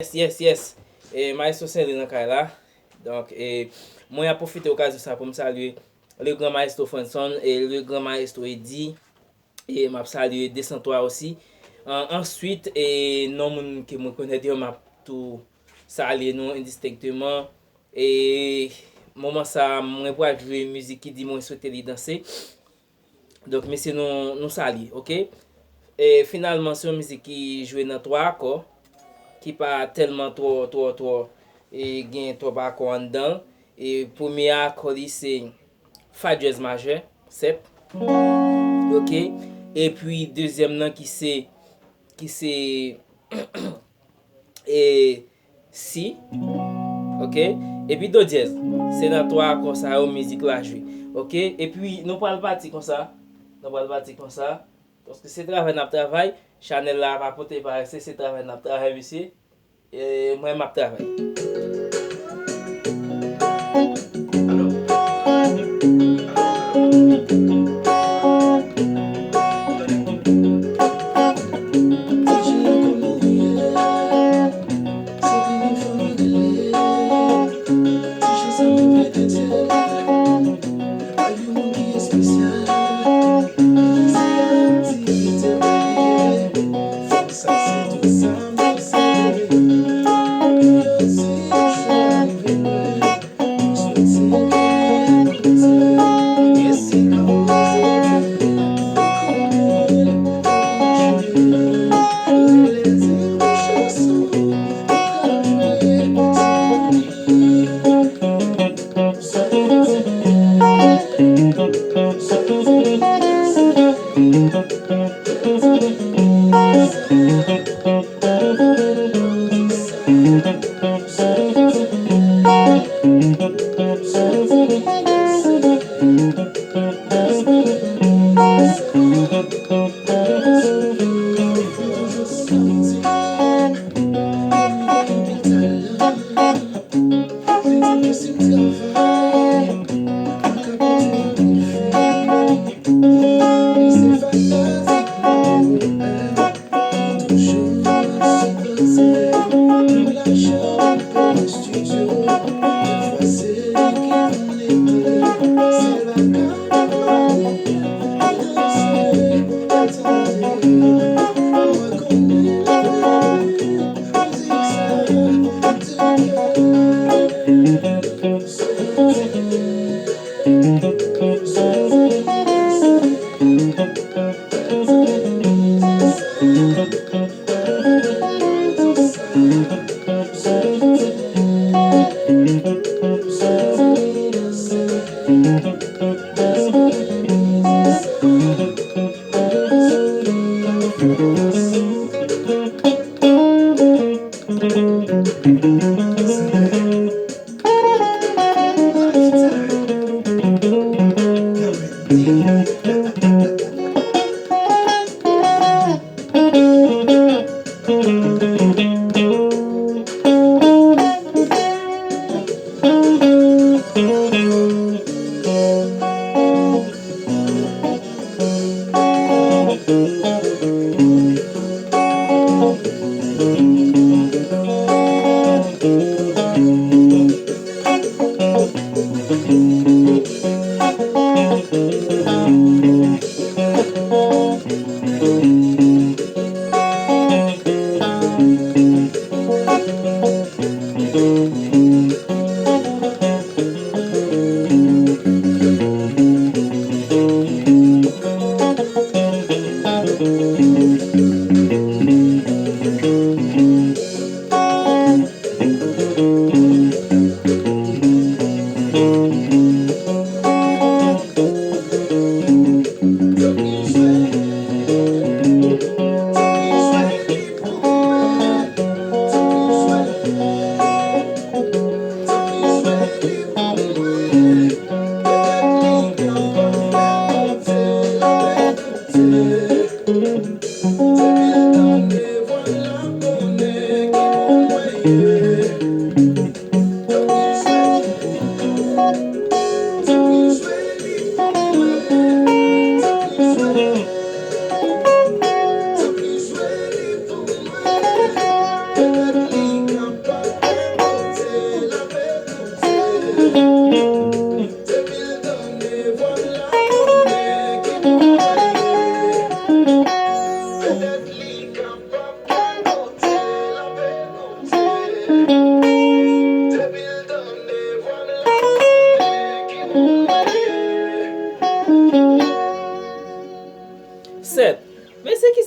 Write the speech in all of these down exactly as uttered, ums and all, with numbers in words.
Yes, yes, yes. E, Maestro Senlin nan kay la. Donk, e, mwen ap pwofite okazyon sa pou m salye le grand maestro Franson e le grand maestro Eddy. E m ap salye de san twa osi. An, answit, e, non moun ke mwen konèt yo, m ap tou salye nou endistenkteman. E moman sa, mwen pral jwe mizik ki di mwen swete li danse. Donk, mesye, nou, nou salye, oke? E finalman, se yon mizik ki jwe nan twa akò, ki pa tèlman twò, twò, twò, e gen twòp akò anndan l. E premye akò li se fa dyèz majè, sèt. Oke? Epi dezyèm nan ki se, ki se e si, oke? Epi do dyèz. Se nan twa akò sa yo mizik la jwe. Oke? Epi nou pral pati konsa. Nou pral pati konsa. Paske se travay n ap travay. Chanèl la pa pote parese, se travay n ap travay, mesye. E mwen, m ap travay.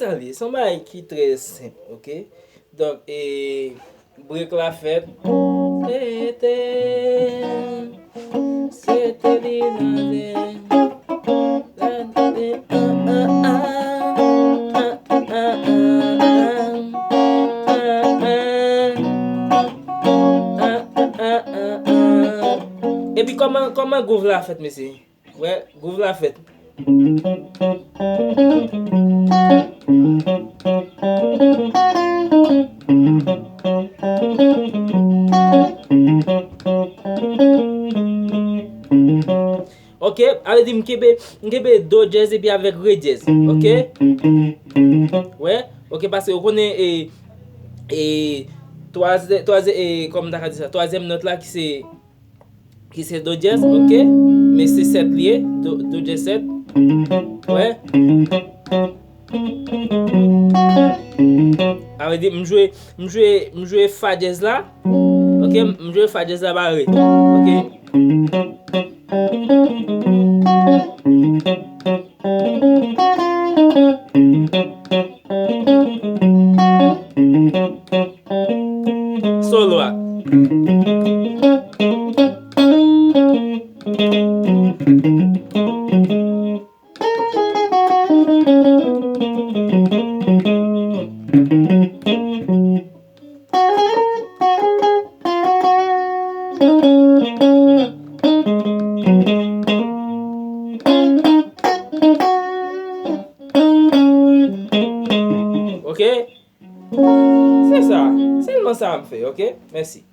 Sa l ye, se yon bagay ki trè senp, oke? Donk, e, break la fèt. Se te, se te li nan zen. Epi kòman, kòman gwouv la fèt, mesye? Wè, gwouv la fèt. Oke, ale di m kenbe, m kenbe do dyèz epi avèk re dyèz, oke? Wè, oke, paske ou konnen, e, e, twazyè-, twazyè-, e, kòman m ta ka di sa? Twazyèm nòt la ki se ki se do dyèz, oke? Men se sèt li ye, do, do dyèz sèt. Wè. Sa vle di, m jwe, m jwe, m jwe fa dyèz la. Oke, m jwe fa dyèz la bare. Oke. Solo a. Oke? Se sa. Sèlman sa m fè, oke? Mèsi.